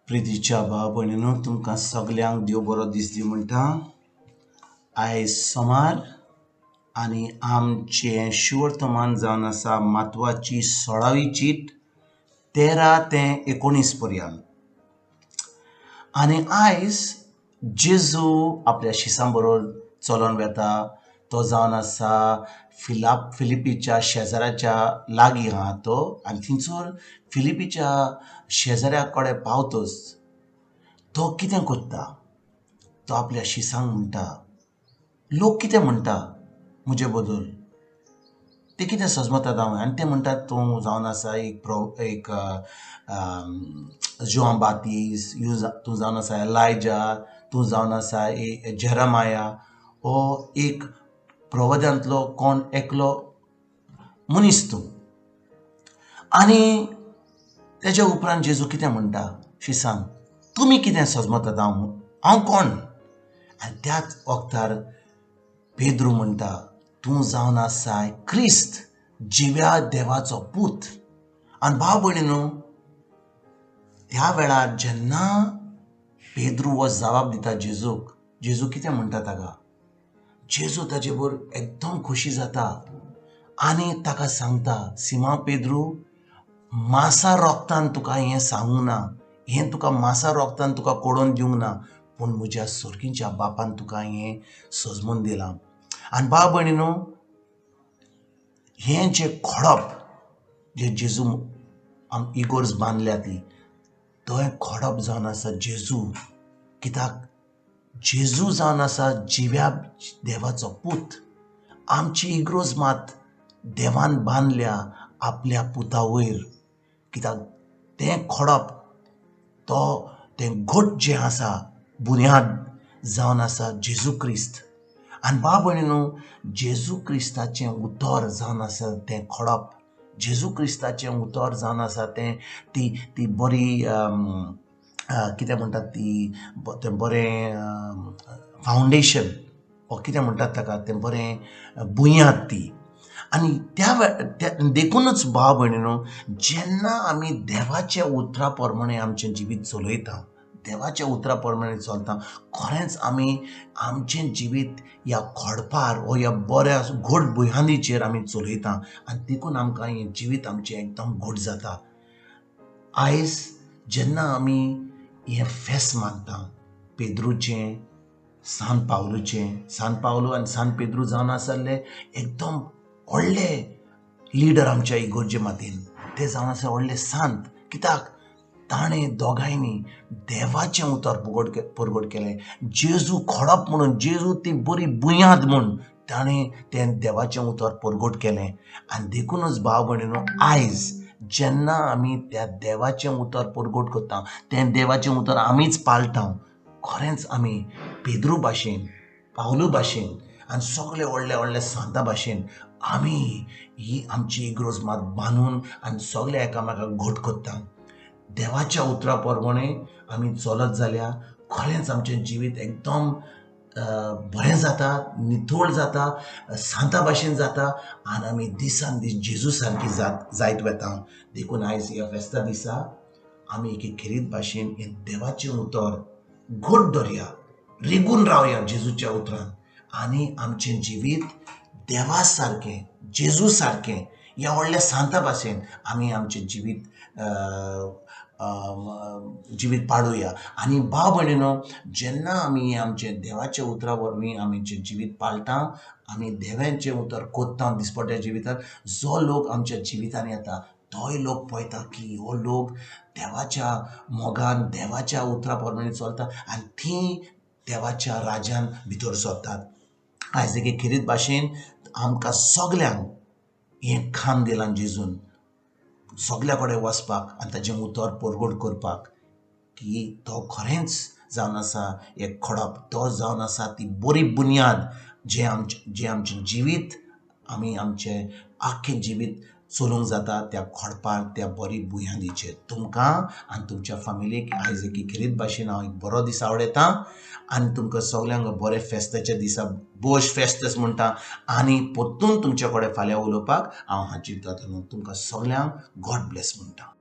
प्रितीच्या भाव भयणीनो, तुमकां सगल्यांक देव बरो दीस दी म्हणटा. आयज सोमार आनी आमचें शिवर्तमान जावन आसा म्हत्वाची 16वी चीट 13 ते 19 पर्यंत. आनी आयज जेजू आपल्या शिसां बरोबर चलोन वेता. तो जावन आसा फिलिपीच्या शेजाऱ्याच्या लागीं आहा तो. आनी थंयसर फिलिपीच्या शेजाऱ्या कडेन पावतच तो कितें करता, तो आपल्या शिसांक म्हणटा, लोक कितें म्हणटा म्हजे बद्दल, ते कितें सजमतात हांव. आनी ते म्हणटात तूं जावन आसा एक जुआंव बातीस, तूं जावन आसा एलायजा, तूं जावन आसा जेरमाया, हो एक प्रवद्यांतलो कोण एकलो मनीस तूं. आनी तेज्या उपरांत जेजू कितें म्हणटा शिसांक, तुमी कितें सजमतात हांव, हांव कोण? आनी त्याच वखदार पेद्रू म्हणटा, तूं जावन आसाय क्रिस्त, जिव्या देवाचो पूत. आनी भाव भयणीनो, ह्या वेळार जेन्ना पेद्रू हो जवाब दिता जेजूक, जेजू कितें म्हणटा ताका, जेजू ताजे बरोबर एकदम खोशी जाता आनी ताका सांगता, सिमा पेद्रू, मासा रोगतान तुका हें सांगूंक ना, हें तुका मासा रोगतान तुका कोडोवन दिवंक ना, पूण म्हज्या सोर्गीच्या बापान तुका हें सजमून दिलां. आनी भाव भयणीनो, हें जें खोडप जें जेजू इगोर्ज बांदल्या ती, तो खोडप जावन आसा जेजू. कित्याक जेजू जावन आसा जिव्या देवाचो पूत. आमची इगरोज मात देवान बांदल्या आपल्या पुता वयर. कित्याक तें खोडप, तो तें घट जें आसा बुन्याद जावन आसा जेजू क्रिस्त. आनी भाव भयणीनो, जेजू क्रिस्ताचें उतर जावन आसा तें खोडप, जेजू क्रिस्ताचें उतर जावन आसा तें ती ती बरी कितें म्हणटात ती, तें बरें फावंडेशन वो कितें म्हणटात ताका, तें बरें बुन्याद ती. आनी त्या देखूनच भाव भयणीनो, जेन्ना आमी देवाच्या उतरा प्रमाणे आमचें जिवीत चलयता, देवाच्या उतरा प्रमाणे चलता, खरेंच आमी आमचें जिवीत ह्या खोडपार वो ह्या बऱ्या घट बुन्यादीचेर आमी चलयता. आनी देखून आमकां हें जिवीत आमचें एकदम घट जाता. आयज जेन्ना आमी हें फेस्त मानता, पेद्रूचें, सान पावलूचें, सान पावलू आनी सान पेद्रू जावन आसले एकदम व्हडले लिडर आमच्या इगोर्जे मातीन, ते जावन आसले व्हडले सांत. कित्याक ताणें दोगांयनी देवाचें उतर परगट केलें. जेजू खोडप म्हणून, जेजू ती बरी बुन्याद म्हूण ताणें तें देवाचें उतर परगट केलें. आनी देखूनच भाव भयणीनो, आयज जेन्ना आमी त्या देवाचें उतर परगट करता, तें देवाचें उतर आमीच पाळटा, खरेंच आमी पेद्रू भाशेन, पावलू भाशेन आनी सगळे व्हडले व्हडले सांता भाशेन आमी ही आमची इगरोज मात बांदून आनी सगळे एकामेकाक घट करता. देवाच्या उतरा प्रमाणे आमी चलत जाल्यार खरेंच आमचें जिवीत एकदम बरें जाता, नितळ जाता, सांता भाशेन जाता आनी आमी दिसान दीस जेजू सारकी जायत वेता. देखून आयज ह्या फेस्ता दिसा आमी एके खेरीत भाशेन हें देवाचें उतर घट धरया, रिगून रावया जेजूच्या उतरान आनी आमचें जिवीत देवा सारकें, जेजू सारकें, ह्या व्हडल्या सांता भाशेन आमी आमचें जिवीत जिवीत पाडुया. आनी भाव भयणीनो, जेन्ना आमी आमचें देवाच्या उतरा वरवीं आमचें जिवीत पाळटा, आमी देवाचें उतर कोत्ता दिसपट्ट्या जिवितांत, जो लोक आमच्या जिवितांत येता तोय लोक पळयता की हो लोक देवाच्या मोगान, देवाच्या उतरा प्रमाणे चलता आनी ती देवाच्या राज्यान भितर सरतात. आयज एके खेरीत भाशेन आमकां सगल्यांक हें काम दिलां जेजून, सगल्या कडेन वचपाक आनी ताजें उतर परगट करपाक, की तो खरेंच जावन आसा एक खोडप, तो जावन आसा ती बरी बुन्याद जें आमचें जिवीत आमी आमचें आख्खें जिवीत चलूंक जाता त्या खोडपार, त्या बरी बुन्यादीचेर. तुमकां आनी तुमच्या फामिलीक आयज एके खेरीत भाशेन हांव एक बरो दीस आवडयतां आनी तुमकां सगल्यांक बरे फेस्ताच्या दिसा बोश फेस्तस म्हणटा. आनी परतून तुमच्या कडेन फाल्यां उलोवपाक हांव हाजीर जातलो. तुमकां सगल्यांक गॉड ब्लेस म्हणटा.